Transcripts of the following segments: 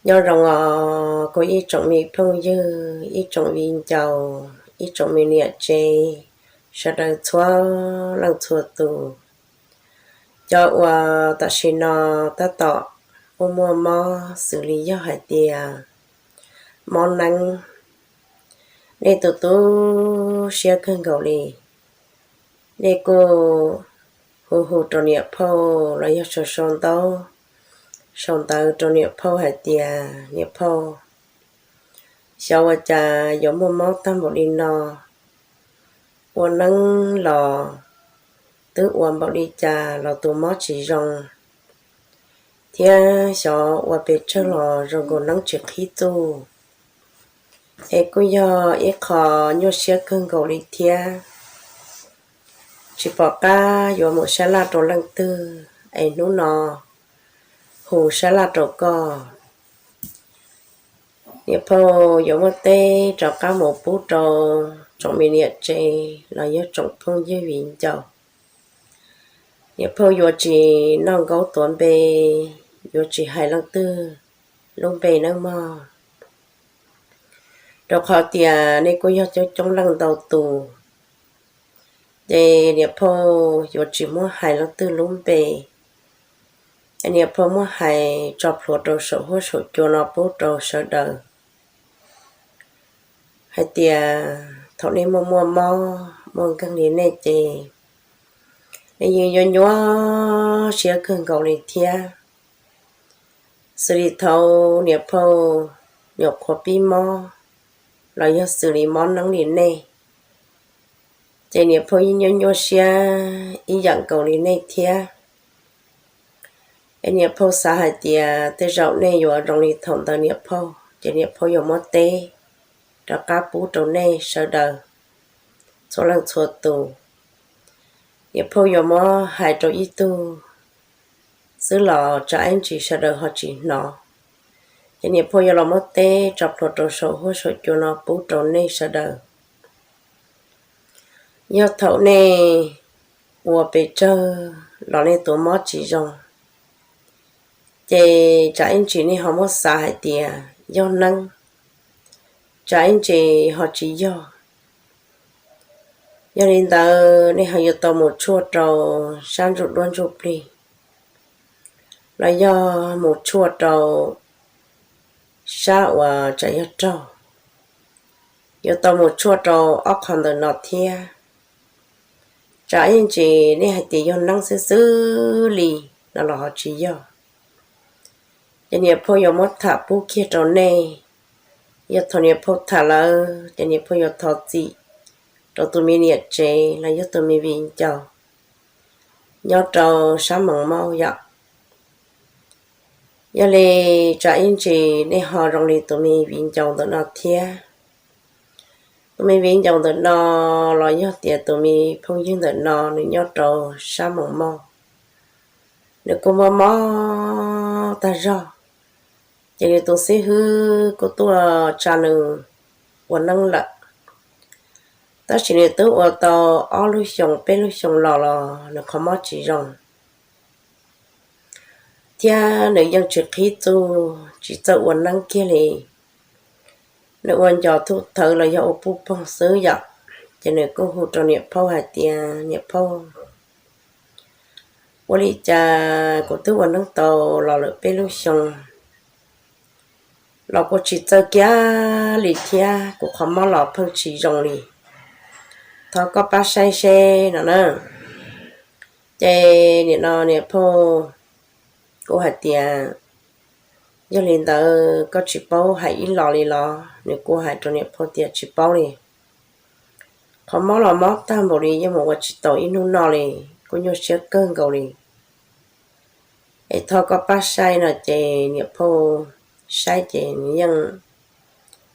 Nyob zoo os kuv ib tsoom me phooj ywg, ib tsoom viv ncaus, ib tsoom me niam tsev, sawv daws txhua leej txhua tus. Cov uas tam sim no tab tom muaj muaj mob xws li yog hais tias mob neeb, nej tus tub siab kawg nkaus li. Nej kuj hu hu rau niam phauj los yog sau sau ntaub sau ntawv rau niam phauj hais tias niam phauj, xyov ua cas yuav muaj mob tag npaum li no, ua neeb los twb ua npaum li cas los tus mob tsis zoo, thiab xyov ua pes tsawg los zoo nkaus neeb tsis qhib txuj. Es kuj yog ib qho nyuaj siab kawg nkaus li thiab. Tsis pom qab yuav mus sab laj rau leej twg, es hnub no hu sab laj rau koj. Niam phauj yuav muab teb rov qab mus pub rau tsoom me niam tsev los yog tsoom phooj ywg viv ncaus. Niam phauj yuav tsis noj nkaub tuav npe, yuav tsis hais leej twg lub npe nawb mog, rau qhov tias nej kuj yog coob coob leej ntau tus. Ces niam phauj yuav tsis muab hais leej twg lub npe, es niam phauj muab hais tso plhuav rau saum huab saum cua no pub rau sawv daws hais tias thaum nej muaj muaj mob muaj nkeeg li nej ces nej yeej yuav nyuaj siab kawg nkaus li thiab. Xws li thaum niam phauj nyuam qhuav pib mob los yog xws li mob neeb li nej, ces niam phauj yeej nyuaj nyuaj siab ib yam nkaus li nej thiab. Es niam phauj xav hais tias tej zaum nej yuav zoo li thaum ntawd niam phauj, ces niam phauj yuav muab teb rov qab pub rau nej sawv daws txhua leej txhua tus. Niam phauj yuav muab hais rau ib tug xwb los tsam ib ntsis sawv daws ho tsis hnov, ces niam phauj yuav los muab teb tso plhuav rau saum huab saum cua no pub rau nej sawv daws. Yog thaum nej ua pes tsawg los nej tus mob tsis zoo, ces tsam ib ntsis nej ho muab xav hais tias yog neeb, tsam ib ntsis ho tsis yog. Yog li ntawd nej ho yuav tau mus tshuaj rau sab ntsuj duab ntsuj plig, los yog mus tshuaj rau sab uas tsam yog raug, yuav tau mus tshuaj rau ob qho ntawm no thiab. Tsam ib ntsis nej hais tias yog neeb xwb xwb li no los ho tsis yog, ces niam phauj yuav muab tham pub kiag rau nej. Yog thaum niam phauj tham lawm ces niam phauj yuav thov txim rau tus me niam tsev los yog tus me viv ncaus nyob rau sab Moos Mauj yom. Yog li tsam ib ntsis nej ho zoo li tus me viv ncaus ntawm no thiab. Tus me viv ncaus ntawm no los yog tias tus me phooj ywg ntawm no nws nyob rau sab Moos Mauj, nws kuj mob mob tag zog, ces nws tus xib hwb kuj tuaj tsa nws ua neeb lawm. Tab sis nws twb ua tau ob lub xyoos peb lub xyoos los los nws qhov mob tsis zoo, thiab nws yeej tsis qhib txuj tsis txawj ua neeb kiag li. Nws ua ncos thuj thawv los yog ua puj poog xwb yom. Ces nws kuj hu rau niam phauj hais tias niam phauj, ua li cas kuv twb ua neeb tau los lawm peb lub xyoo los kuj tsis txawj kiag li thiab kuv qhov mob los pheej tsis zoo li. Thov koj pab saib seb no na. Ces nim no niam phauj kuj hais tias, yog li ntawd koj tsis paub hais ib los li los? Nws kuj hais rau niam phauj tias tsis paub li. Qhov mob los mob tag npaum li yeej mus ua tsis tau ib hnub no li, kuj nyuaj siab kawg nkaus li. Es thov koj pab saib no ces niam phauj saib ces nws yeej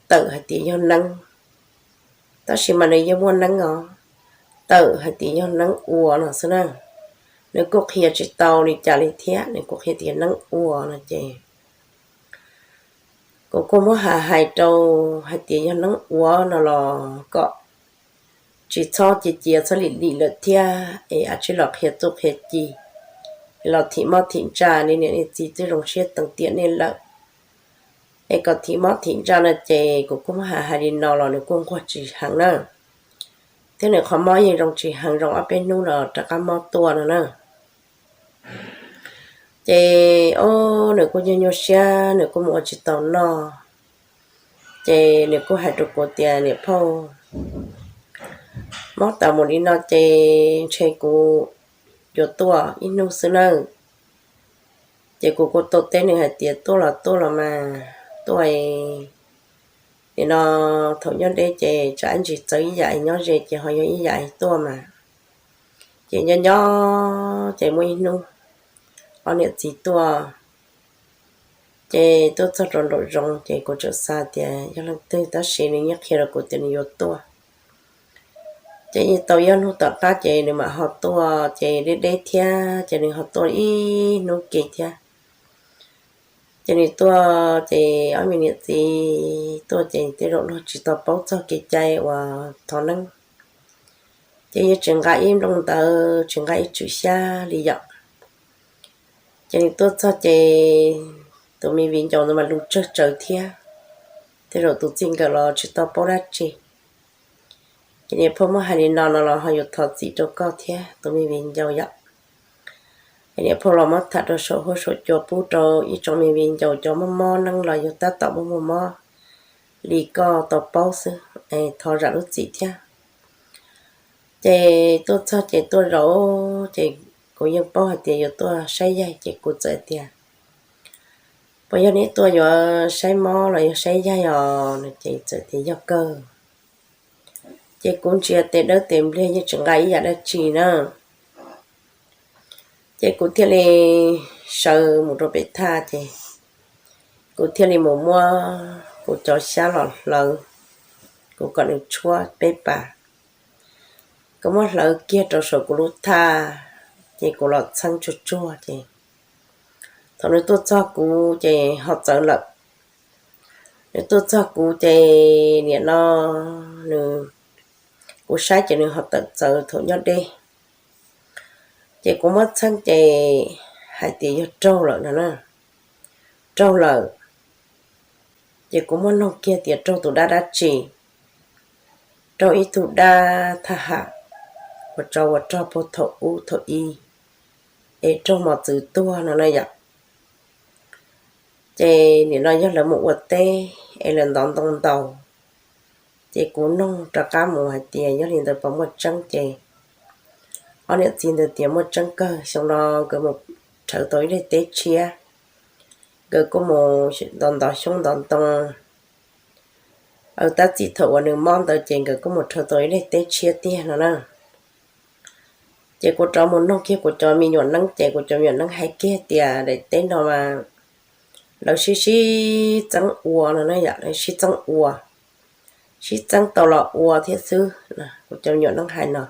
tawm hais tias yog neeb, tab sis mas nws yeej muaj neeb os, tawm hais tias yog neeb ua no xwb na. Nws kuj qhia tsis tau li cas li thiab, nws kuj qhia tias neeb ua no ces kuv kuj muab hais hais rau hais tias yog neeb ua no los kom tsis txhob cia cia txhob lim lim lawm thiab es a tsij los qhia txuj qhia ci, los thim mob thim ntsaj, nej niam nej txiv twb zoo siab teev tiam nej lawm. es kom thim mob thim ntsaj no ces kuv kuj muab hais hais li no los nws kuj nquag tsis heev na. Thiab nws qhov mob yeej zoo tsis heev, zoo ob peb hnub los rov qab mob tuaj no na. Ces o, nws kuj nyuaj nyuaj siab, nws kuj mus ua tsis tau noj. Ces nws kuj hais rau kuv tias, Niam phauj, mob tas mus li no ces ntshe kuv yuav tuaj ib hnub xwb nawb. Ces kuv kuj tau teb nws hais tias, Tuaj los tuaj los mas, tuaj. Nim no thaum nyob deb ces tsam ib ntsis txawv ib yam, nyob ze ces ho yog ib yam tuaj mas. Ces nyob nyob ces muaj ib hnub ob niam txiv tuaj, ces tuaj txog rau nraum zoov ces kuv txawm xav tias yog leej twg, tab sis nws yeej qhia rau kuv tias nws yuav tuaj. Ces yeej tau ib ob hnub tom qab ces nws mam ho tuaj, ces deb deb thiab ces nws ho tuaj ib hnub ke thiab. Ces nws tuaj ces ob me niam txiv tuaj ces tej zaum luag tsis tau paub txog kev cai uas thov neeb, ces yeej tsis nqa ib nplooj ntawv, tsis nqa ib tswm xyab li yom. Ces nws tuaj txog ces tus me viv ncaus ntawd mas lus tsawg tsawv thiab, tej zaum tus txij nkawm los tsis tau paub dab tsi. Ces niam phauj muab hais li no no los ho yuav thov txim rau koj thiab tus me viv ncaus yom. Es niam phauj los muab tham rau saum huab saum cua pub rau ib tsoom me viv ncaus cov mob mob neeb los yog tab tom muaj muaj mob li koj tau paub xwb, es thov zam lub txim thiab. Ces tuaj txog ces tuaj zaum, ces kuv yeej paub hais tias yuav tuaj saib yaig, ces kuv txawm tias, Puas yog neb tuaj yuav saib mob los yog saib yaig os? No ces txawm tias, Yog kawg. Ces kuv ntsia tes dawb tes npliag yeej tsis nqa ib yam dab tsi na. Ces kuv thiaj li sawv mus rau pem thaj, ces kuv thiaj li mus muab kuv cov xyab los hlawv, kuv kom nws tshuab peb pas. Kuv muab hlawv kiag rau saum kuv lub thaj, ces kuv los txheeb tsuag tsuag ces thaum nws tuaj txog kuv ces ho txawv lawm. Nws tuaj txog kuv ces nim no nws, kuv saib ces nws ho tawm txawv thaum nyob deb. Ces kuv muab txheeb ces hais tias yog raug lawm no na, raug lawm. Ces kuv muab noog kiag tias raug tus dab dab tsi, raug ib tug dab thaj ham uas tso ua rog puag thaum ub thaum i, es raug mos txwv tuag no na yom. Ces nim no yog lawv mus ua teb es lawv ntov ntoo ntaus, ces kuv noog rov qab mus hais tias yog li ntawd puas muaj tseeb, ces ob niam txiv ntawd tias muaj tseeb kawg, xyoo no nkawd mus rhawv tau ib daim teb tshiab, nkawd kuj mus ntov ntov xyoob ntov ntoo. Tab txim thaum uas nws mob ntawd ces nkawd kuj mus rhawv tau ib daim teb tshiab tiag no na. Ces kuv rov mus noog kiag kuv cov me nyuam neeb, ces kuv cov me nyuam neeb hais kiag tias daim teb no mas lawv sib sib txeeb ua no na yom, lawv sib txeeb ua, sib txeeb tau los ua thiab xwb, kuv cov me nyuam neeb hais no.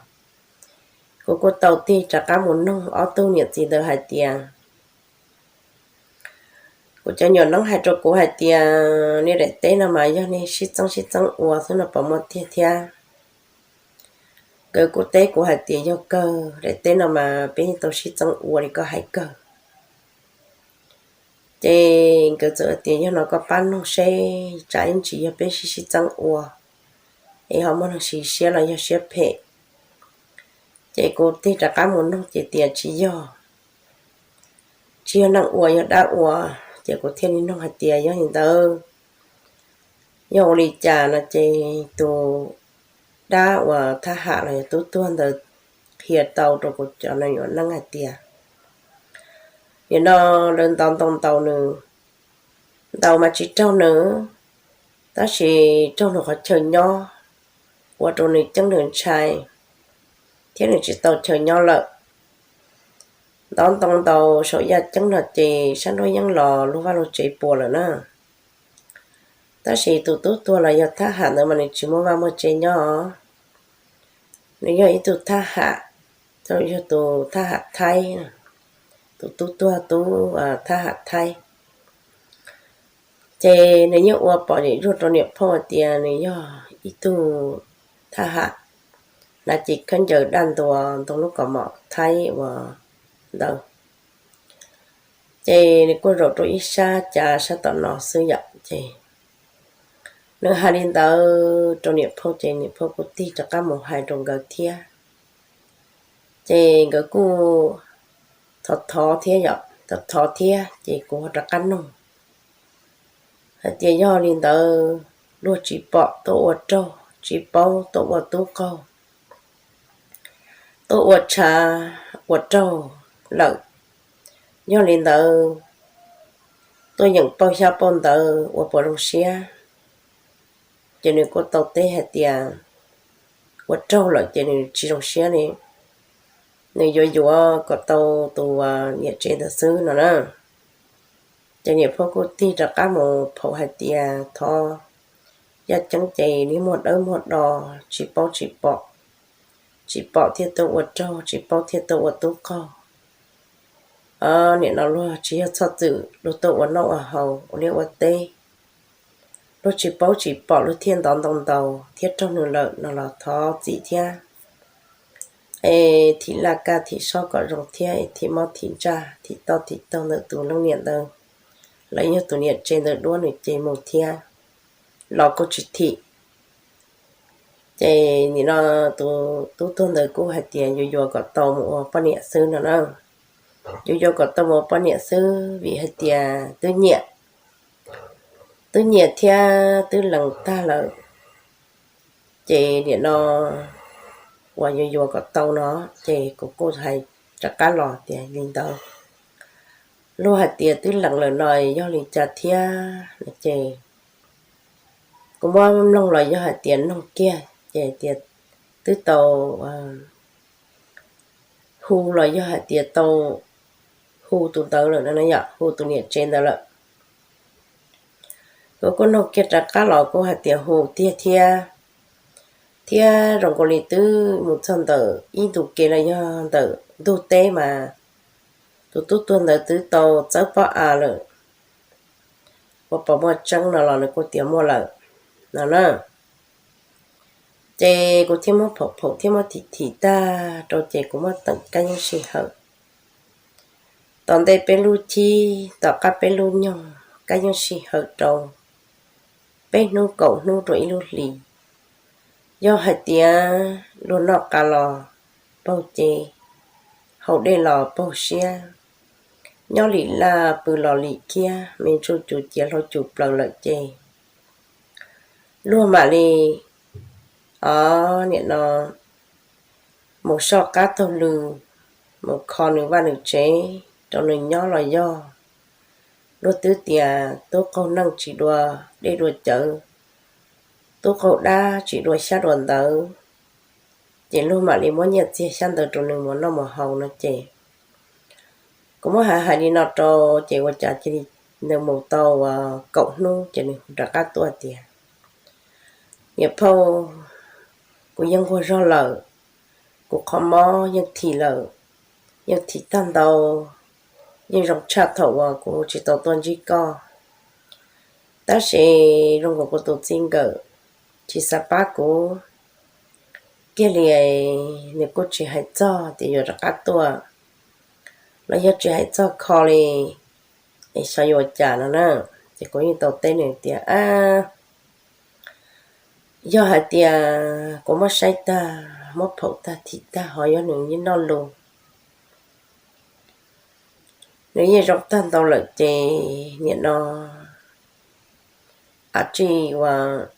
Kuv kuj tau tig rov qab mus noog ob tug niam txiv ntawd hais tias, kuv cov me nyuam neeb hais rau kuv hais tias nej daim teb no mas yog nej sib txeeb sib txeeb ua xwb no puas muaj tiag thiab? Nkawd kuj teb kuv hais tias yog kawg, daim teb no mas peb yeej tau sib txeeb ua li koj hais kawg. Ces nkawd txawm tias yog no koj pab noog seb tsam ib ntsis yog peb sib sib txeeb ua es ho muaj neeg sim siab los yog siab phem. Ces kuv tig rov qab mus noog ces tias tsis yog, tsis yog neeg ua, yog dab ua. Ces kuv thiaj li noog hais tias yog li ntawd yog ua li cas no, ces tus dab uas thab ham los yog tub tuag ntawd qhia tau rau kuv cov me nyuam neeb hais tias nim no lawv ntov ntoo ntaus nws, ntaus mas tsis raug nws, tab sis raug nws qhov chaw nyob, ua rau nws ceeb nws ntshai thiab nws tsis tau chaw nyob lawm. Ntov ntoo ntaus saum yaj ceeb no ces sab nruab yeeb los luag vaj luag tsev puas lawm na. Tab sis tus tub tuag los yog thab ham ntawd mas nws tsis muaj vaj muaj tsev nyob. Nws yog ib tug thab ham, yog tus thab ham Thaib, tus tub tuag tub thab ham Thaib. Ces nws yeej ua pom yam zuag rau niam phauj hais tias nws yog ib tug thab ham, hnav cev khaub ncaws daj ntua ntoo lub kaus mom Thaib uas ntawd. Ces nws kuj zaum rau ib sab cav sab tom no xwb yom. Ces nws hais li ntawd rau niam phauj ces niam phauj kuj tig rov qab mus hais rau nkawd thiab. Ces nkawd kuj thov thov thiab yom, thov thov thiab ces kuv ho rov qab nug hais tias yog li ntawd luag tsis pom tuaj ua raug, tsis paub tuaj ua tub qaug, tuaj ua tshav ua raug lawm, yog li ntawd tuaj yeem pauj xyab pauj ntawv ua puas zoo siab? Ces nws kuj tau teb hais tias ua raug lawm ces nws tsis zoo siab li, nws yuav yuav kom tau tus niam tsev ntawd xwb no na. Ces niam phauj kuj tig rov qab mus phaum hais tias thov yaj ceeb ces niag muag dawb muag do, tsis paub tsis pom, tsis pom thiaj tuaj ua raug, tsis paub thiaj tuaj ua tub qaug. Nim no luag tsis yog txhob txwm, luag tuaj ua noj ua haus ua liaj ua teb, luag tsis paub tsis pom luag thiaj ntov ntoo ntaus thiab raug nws lawm no los thov txim thiab. Es thim laj kab thim sob kom zoo thiab es thim mob thim ntsaj thim toj thim taug ntawm tus leej niam ntawd, los yog tus niam tsev ntawd duab nws ces mus thiab, los kuj tsis thim. Ces nim no tus tub tuag ntawd kuj hais tias yuav yuav kom tau mus ua poj niam xwb no na. Yuav yuav kom tau mus ua poj niam xwb vim hais tias twb nyiam, twb nyiam thiab twb lees tag lawm. Ces nim no uas yuav yuav kom tau no, ces kuv kuj hais rov qab los tias li ntawd, luag hais tias twb lees lawm no yog li cas thiab no ces kuv muab mloog los yog hais tias noog kiag ces tias twb tau hu los yog hais tias tau hu tus ntawd lawm no, yog hu tus niam tsev ntawd lawm. Kuv kuj noog kiag rov qab los kuj hais tias hu tiag thiab, thiab zoo nkaus li twb mus txog ntawm ib ntu kev los yog ntawm ntug teb mas tus tub tuag ntawd twb tau txawb pob av lawm. Ua pom muaj tseeb no los nws kuj tias muaj lawm no na. Ces kuv thiaj muab phaum phaum thiab muab thim thim tag rau ces kuv muab teem kab yeeb sij hawm. Tom ntej peb lub chib tom qab peb lub nyoog kab yeeb sij hawm rau peb hnub kaum hnub rau ib lub hlis. Yog hais tias luag noj qa los paug cev, haus dej los paug siab, nyob lim laj pw los lim kiab, me ntsuj cus ciav hlau cus plaws lawm ces luag mam li, o, nim no mus soj qab taug lw, mus kho nws vaj nws tsev rau nws nyob los yog luag twb tias tub qaug neej tsis dua dej dua cawv, tub qaug dab tsis dua xyab dua ntawv, ces luag mam li muab nyiaj txiag xyab ntawv rau nws mus noj mus haus no ces kuv muab hais hais li no rau ces ua cas cia li nws mus tau kaum hnub ces nws rov qab tuaj tias, niam phauj, kuv yeej nquag zog lawm, kuv qhov mob yeej thim lawm, yeej thim tag ntau, yeej zoo tshaj thaum uas kuv tsis tau tuaj ntsib koj. Tab sis zoo nkaus kuv tus txij nkawm tsis xav pab kuv kiag li, nws kuj tsis hais txog tias yuav rov qab tuaj los yog tsis hais txog kho li, es xyov yuav ua cas no na. Ces kuv yeej tau teb nws tias, a, yog hais tias kuv muab saib tag, muab phaum tag thim tag ho yog nws yeej noj lus, nws yeej zoo tag ntau lawm ces nim no av tsis uas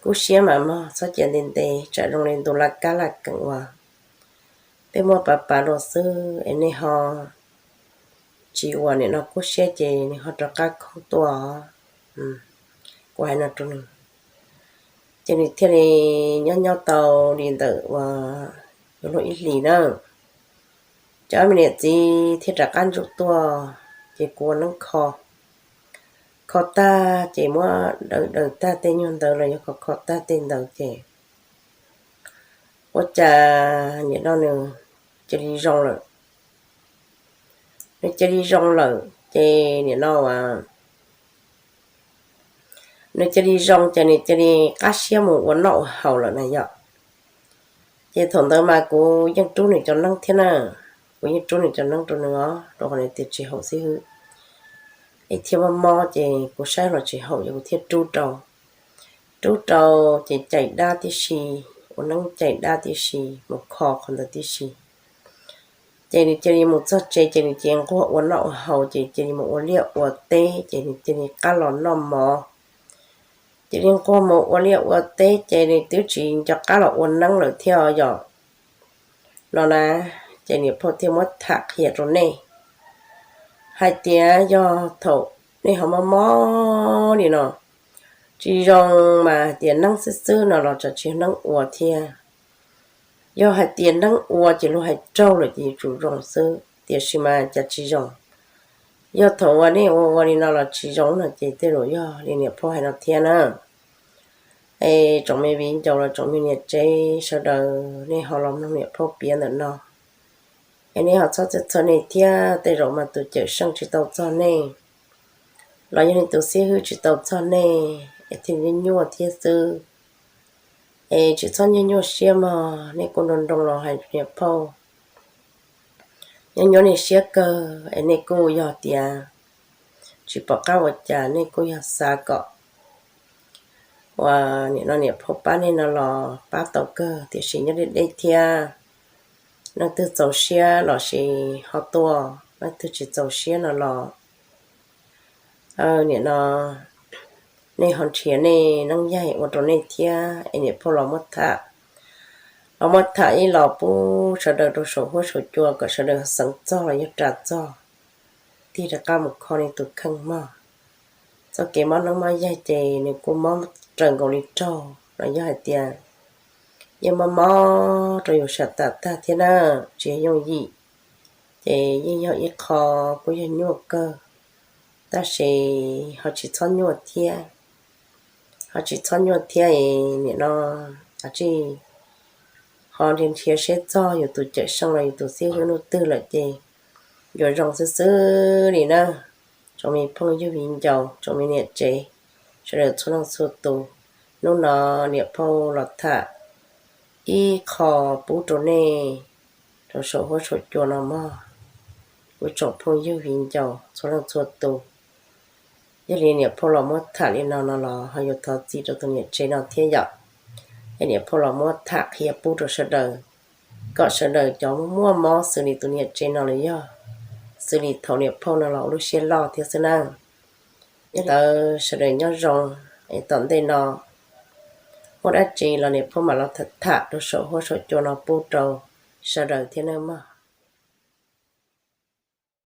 kub siab mas mog, txhob cia ntev ntev tsam zoo li ntu laj kab laj keem uas peb muab pav pav los xwb es nej ho tsis uas nim no kub siab ces nws ho rov qab khoom tuaj. Kuv hais no rau nws, ces nws thiaj li nyob nyob tau li ntawm uas yuav luag ib hlis na, cov me niam txiv thiaj rov qab ntsuj tuaj, ces kuv ua neeb kho, kho tag ces muab daws daws tag tej nyuag ntawd los yog kho kho tag tej ntawd ces ua cas nim no nws cia li zoo lawm. Nws cia li zoo lawm ces nim no as nws cia li zoo ces nws cia li qab siab mus ua noj ua haus lawm na yom. Ces thaum ntawd mas kuv yeej rub nws cov neeb thiab na, kuv yeej rub nws cov neeb rau nws os, rau qhov nws tias tsis haum xib hwb. es thiaj mob mob ces kuv saib los tsis haum ces kuv thiaj rub rau. Rub rau ces cais dab tib si, ua neeb cais dab tib si, mus kho qhov ntawd tib si. Ces nws cia li mus txog tsev ces nws cia li nquag ua noj ua haus ces cia li mus ua liaj ua teb ces nws cia li qab los noj mov. Cia li nquag mus ua liaj ua teb ces nws twb tsis nco qab los ua neeb lawm thiab yom. No na, ces niam phauj thiaj muab tham qhia rau nej hais tias yog thaum nej ho mob mob li no, tsis zoo mas hais tias neeb xwb xwb no los tsis yog neeb ua thiab. Yog hais tias neeb ua ces luag hais raug lawm ces yuav tsum zoo xwb, tiam sis mas cas tsis zoo. Yog thaum uas nej ua ua li no los tsis zoo no ces tej zaum yog li niam phauj hais no thiab na. Es tsoom me viv ncaus los tsoom me niam tsev sawv daws nej ho los mloog niam phauj piav ntawm no, es nej ho txhob txhawj txhawj nej thiab, tej zaum mas tus cawm seej tsis tau txog nej, los yog nej tus xib hwb tsis tau txog nej es thiaj nyuaj nyuaj thiab xwb. Es tsis txhob nyuaj nyuaj siab mog, nej kuj nroo nroo los hais niam phauj. Nyob nyuaj nej siab kawg es nej kuj yog tias tsis pom qab ua cas nej kuj yog xav kom uas nim no niam phauj pab nej no los pab tau kawg, tiam sis nyob deb deb thiab. Leej twg txaus siab los sis ho tuaj, leej twg tsis txaus siab no los nim no nej ho nrhiav nej neeb yaig ua rau nej thiab es niam phauj los muab tham, los muab tham ib los pub sawv daws rau saum huab saum cua kom sawv daws xeev txog los yog ras txog, tig rov qab mus kho nej tus kheej mog. Txoj kev mob neeb mob yaig ces nws kuj mob raws nkaus li raug los yog hais tias yeej mob mob rau yus sam tam tag thiab na, tsis yog yooj yim. Ces yeej yog ib qho kuj yog nyuaj kawg, tab sis ho tsis txhob nyuaj thiab. Ho tsis txhob nyuaj thiab es nim no kav tsij ho nrhiav nrhiav seb txog yus tus cawm seej los yus tus xib hwb hnub twg lawm ces yuav zoo xwb xwb li na. Tsoom me phooj ywg viv ncaus, tsoom me niam tsev, sawv daws txhua leej txhua tus, hnub no niam phauj los tham ib qho pub rau nej rau saum huab saum cua no mog. Kuv tsoom phooj ywg viv ncaus txhua leej txhua tus, yog li niam phauj los muab tham li no no los ho yuav thov txim rau tus niam tsev no thiab yom. Es niam phauj los muab tham qhia pub rau sawv daws, kom sawv daws cov muaj muaj mob xws li tus niam tsev no los yog xws li thaum niam phauj no los ua lub siab loj thiab xwb na. Yog li ntawd sawv daws nyob zoo, es tom ntej no muaj dab tsi los niam phauj mam los tham tham rau saum huab saum cua no pub rau sawv daws thiab nawb mog.